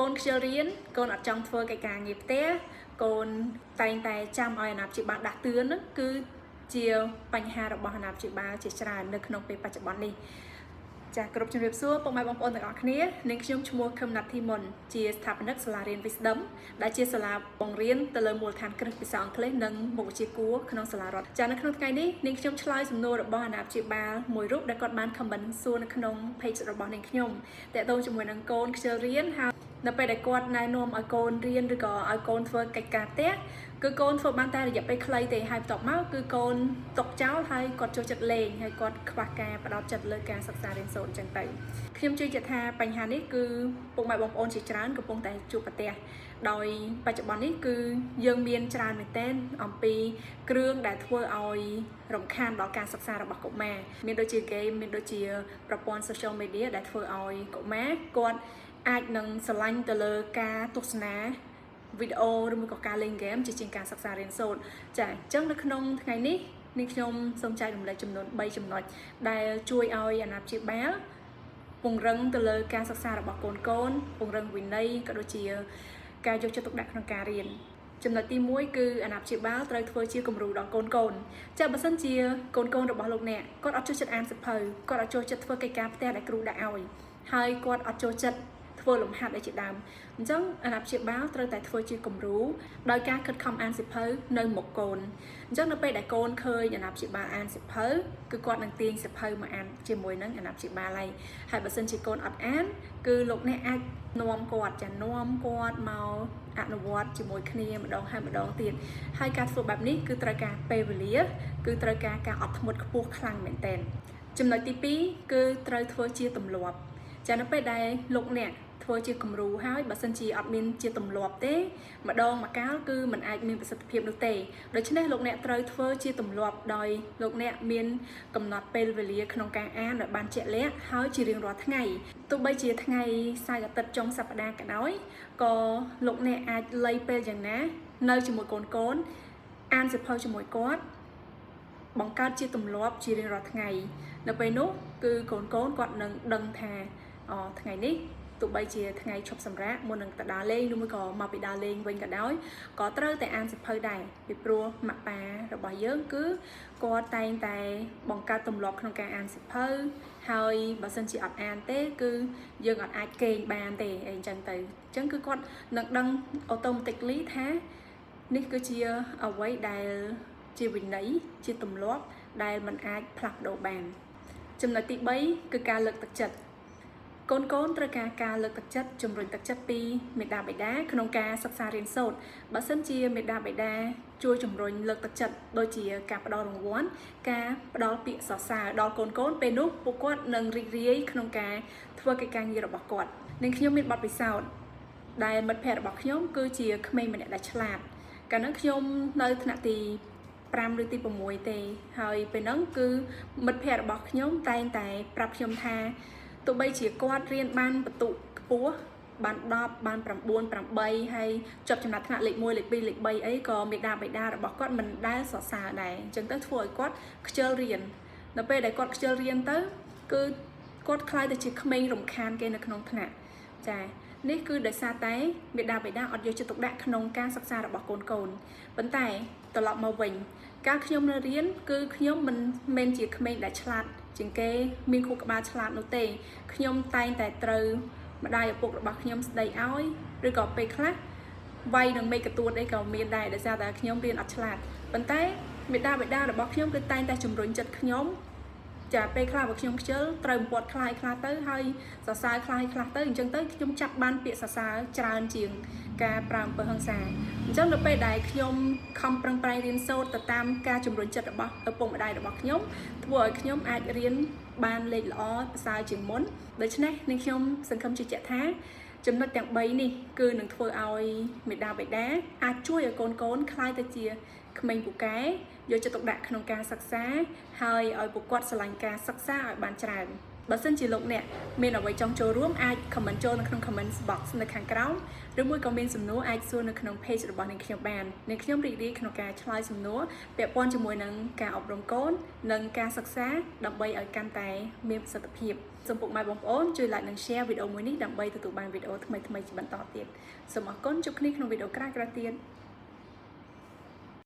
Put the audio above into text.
កូនខ្ជិលរៀនកូនអត់ចង់ធ្វើកិច្ចការងារផ្ទះកូនតែងតែចាំឲ្យអាណាព្យាបាលដាស់តឿនហ្នឹងគឺជាបញ្ហារបស់អាណាព្យាបាលជាច្រើននៅក្នុងពេលបច្ចុប្បន្ននេះ ចាសគ្រប់ជំរាបសួរពុកម៉ែបងប្អូនទាំងអស់គ្នានាងខ្ញុំឈ្មោះខឹមណាត់ធីមុនជាស្ថាបនិកសាលារៀន Wisdom ដែលជាសាលាបង្រៀនទៅលើមូលដ្ឋានគ្រឹះភាសាអង់គ្លេសនិងមុខវិជ្ជាគួរក្នុងសាលារដ្ឋចាសនៅក្នុងថ្ងៃនេះនាងខ្ញុំឆ្លើយសំណួររបស់អាណាព្យាបាលមួយរូបដែលគាត់បាន comment សួរនៅក្នុង page របស់នាងខ្ញុំតាក់ទងជាមួយនឹងកូនខ្ជិលរៀនហើយនៅពេលដែលគាត់ណែនាំឲ្យកូនរៀនឬក៏ឲ្យកូនធ្វើកិច្ចការផ្ទះគឺកូនធ្វើបានតែរយៈពេលខ្លីទេហើយបន្ទាប់មកគឺកូនຕົកចោលហើយគាត់ចូលចិត្តលេងហើយគាត់ខ្វះការផ្ដោតចិត្តលើការសិក្សារៀនសូត្រអញ្ចឹងទៅខ្ញុំជឿជាក់ថាបញ្ហានេះគឺពុកម៉ែបងប្អូនជាច្រើនកំពុងតែជួបប្រទះដោយបច្ចុប្បន្ននេះគឺយើងមានច្រើនមែនទែនអំពីគ្រឿងដែលធ្វើឲ្យរំខានដល់ការសិក្សារបស់កុមារមានដូចជាហ្គេមមានដូចជាប្រព័ន្ធ social media ដែលធ្វើឲ្យកុមារគាត់អាចនឹងស្រឡាញ់ទៅលើការទស្សនាវីដេអូឬមួយក៏ការលេងហ្គេមជាជាងការសិក្សារៀនសូត្រចាអញ្ចឹងនៅក្នុងថ្ងៃនេះនេះខ្ញុំសូមចែករំលែកចំនួន3ចំណុចដែលជួយឲ្យអាណាព្យាបាលពង្រឹងទៅលើការសិក្សារបស់កូនកូនពង្រឹងវិន័យក៏ដូចជាការយកចិត្តទុកដាក់ក្នុងការរៀនចំណុចទី1គឺអាណាព្យាបាលត្រូវធ្វើជាគំរូដល់កូនកូនចាបើសិនជាកូនកូនរបស់លោកអ្នកគាត់អត់ចូលចិត្តអានសៀវភៅគាត់អត់ចូលចិត្តធ្វើកិច្ចការផ្ទះដែលគ្រូដាក់ឲ្យហើយគាត់អត់ចូលចិត្តធ្វើលំហាត់អីជាដើមអញ្ចឹងអាណាព្យាបាលត្រូវតែធ្វើជាគំរូដោយការខិតខំអានសៀវភៅនៅមុខកូនអញ្ចឹងនៅពេលដែលកូនឃើញអាណាព្យាបាលអានសៀវភៅគឺគាត់នឹងទាញសៀវភៅមកអានជាមួយនឹងអាណាព្យាបាលហើយហើយបើសិនជាកូនអត់អានគឺលោកអ្នកអាចនាំគាត់ចានាំគាត់មកអនុវត្តជាមួយគ្នាម្ដងហើយម្ដងទៀតហើយការធ្វើបែបនេះគឺត្រូវការពេលវេលាគឺត្រូវការការអត់ធ្មត់ខ្ពស់ខ្លាំងមែនទែនចំណុចទី2គឺត្រូវធ្វើជាទម្លាប់ចានៅពេលដែលលោកអ្នកធ្វើជាគំរូហើយបើសិនជាអត់មានជាទម្លាប់ទេម្ដងម្កាលគឺมันអាចមានប្រសិទ្ធភាពនោះទេដូច្នេះលោកអ្នកត្រូវធ្វើជាទម្លាប់ដោយលោកអ្នកមានកំណត់ពេលវេលាក្នុងការអានឲ្យបានជាក់លាក់ហើយជារៀងរាល់ថ្ងៃទោះបីជាថ្ងៃសៅរ៍អាទិត្យចុងសប្តាហ៍ក៏ដោយក៏លោកអ្នកអាចលៃពេលយ៉ាងណានៅជាមួយកូនកូនអានសៀវភៅជាមួយគាត់បង្កើតជាទម្លាប់ជារៀងរាល់ថ្ងៃនៅពេលនោះគឺកូនកូនគាត់នឹងដឹងថាអថ្ងៃនេះទោះបីជាថ្ងៃឈប់សម្រាកមុននឹងទៅដើរលេងឬមួយក៏មកពីដើរលេងវិញក៏ដោយក៏ត្រូវតែអានសៀវភៅដែរពីព្រោះម៉ាក់ប៉ារបស់យើងគឺគាត់តែងតែបង្កើតទម្លាប់ក្នុងការអានសៀវភៅហើយបើសិនជាអត់អានទេគឺយើងអត់អាចគេងបានទេអីអញ្ចឹងទៅអញ្ចឹងគឺគាត់នឹងដឹង automatically ថានេះគឺជាអ្វីដែលជាវិន័យជាទម្លាប់ដែលมันអាចផ្លាស់ប្ដូរបាន ចំណុចទី3គឺការលើកទឹកចិត្តកូនកូនត្រូវការការលើកទឹកចិត្តជំរុញទឹកចិត្តពីមាតាបិតាក្នុងការសិក្សារៀនសូត្របើសិនជាមាតាបិតាជួយជំរុញលើកទឹកចិត្តដូចជាការផ្ដល់រង្វាន់ការផ្ដល់ពាក្យសរសើរដល់កូនកូនពេលនោះពួកគាត់នឹងរីករាយក្នុងការធ្វើកិច្ចការងាររបស់គាត់និងខ្ញុំមានបទពិសោធន៍ដែលមិត្តភ័ក្តិរបស់ខ្ញុំគឺជាក្មេងម្នាក់ដែលឆ្លាតកាលនោះខ្ញុំនៅថ្នាក់ទី5ឬទី6ទេហើយពេលហ្នឹងគឺមិត្តភ័ក្តិរបស់ខ្ញុំតែងតែប្រាប់ខ្ញុំថាទោះបីជាគាត់រៀនបានពិន្ទុខ្ពស់បាន10បាន9 8ហើយជាប់ចំណាត់ថ្នាក់លេខ1លេខ2លេខ3អីក៏មាតាបិតារបស់គាត់មិនដែលសរសើរដែរអញ្ចឹងទៅធ្វើឲ្យគាត់ខ្ជិលរៀននៅពេលដែលគាត់ខ្ជិលរៀនទៅគឺគាត់ក្លាយទៅជាក្មេងរំខានគេនៅក្នុងថ្នាក់ចានេះគឺដោយសារតែមាតាបិតាអត់យកចិត្តទុកដាក់ក្នុងការសិក្សារបស់កូនកូនប៉ុន្តែត្រឡប់មកវិញកាលខ្ញុំនៅរៀនគឺខ្ញុំមិនមែនជាក្មេងដែលឆ្លាតជាងគេមានខួរក្បាលឆ្លាតនោះទេខ្ញុំតែងតែត្រូវម្ដាយឪពុករបស់ខ្ញុំស្ដីឲ្យឬក៏ពេលខ្លះវាយនឹងមេកទួតអីក៏មានដែរដោយសារតែខ្ញុំរៀនអត់ឆ្លាតប៉ុន្តែមាតាបិតារបស់ខ្ញុំគឺតែងតែជំរុញចិត្តខ្ញុំចាពេលខ្លះបើខ្ញុំខ្ជិលត្រូវបំពាត់ខ្លាយខ្លះទៅហើយសរសើរខ្លះខ្លះទៅអញ្ចឹងទៅខ្ញុំចាប់បានពាក្យសរសើរច្រើនជាងការប្រើអំពើហិង្សាអញ្ចឹងនៅពេលដែលខ្ញុំខំប្រឹងប្រែងរៀនសូត្រទៅតាមការជំរុញចិត្តរបស់ឪពុកម្ដាយរបស់ខ្ញុំធ្វើឲ្យខ្ញុំអាចរៀនបានលេខល្អប្រសើរជាងមុនដូច្នេះនឹងខ្ញុំសង្ឃឹមជឿជាក់ថាចំណុចទាំង3នេះគឺនឹងធ្វើឲ្យមាតាបិតាអាចជួយឲ្យកូនកូនក្លាយទៅជាក្មេងពូកែយកចិត្តទុកដាក់ក្នុងការសិក្សាហើយឲ្យពួកគាត់ស្រឡាញ់ការសិក្សាឲ្យបានច្រើន បើសិនជាលោកអ្នកមានអ្វីចង់ចូលរួមអាច comment ចូលនៅក្នុង comment box នៅខាងក្រោមឬមួយក៏មានសំណួរអាចសួរនៅក្នុង page របស់នាងខ្ញុំបាននាងខ្ញុំរីករាយក្នុងការឆ្លើយសំណួរពាក់ព័ន្ធជាមួយនឹងការអប់រំកូននិងការសិក្សាដើម្បីឲ្យកាន់តែមានប្រសិទ្ធភាពសូមពុកម៉ែបងប្អូនជួយ like និង share វីដេអូមួយនេះដើម្បីទទួលបានវីដេអូថ្មីៗជាបន្តទៀតសូមអរគុណជួបគ្នាក្នុងវីដេអូក្រោយៗទៀត។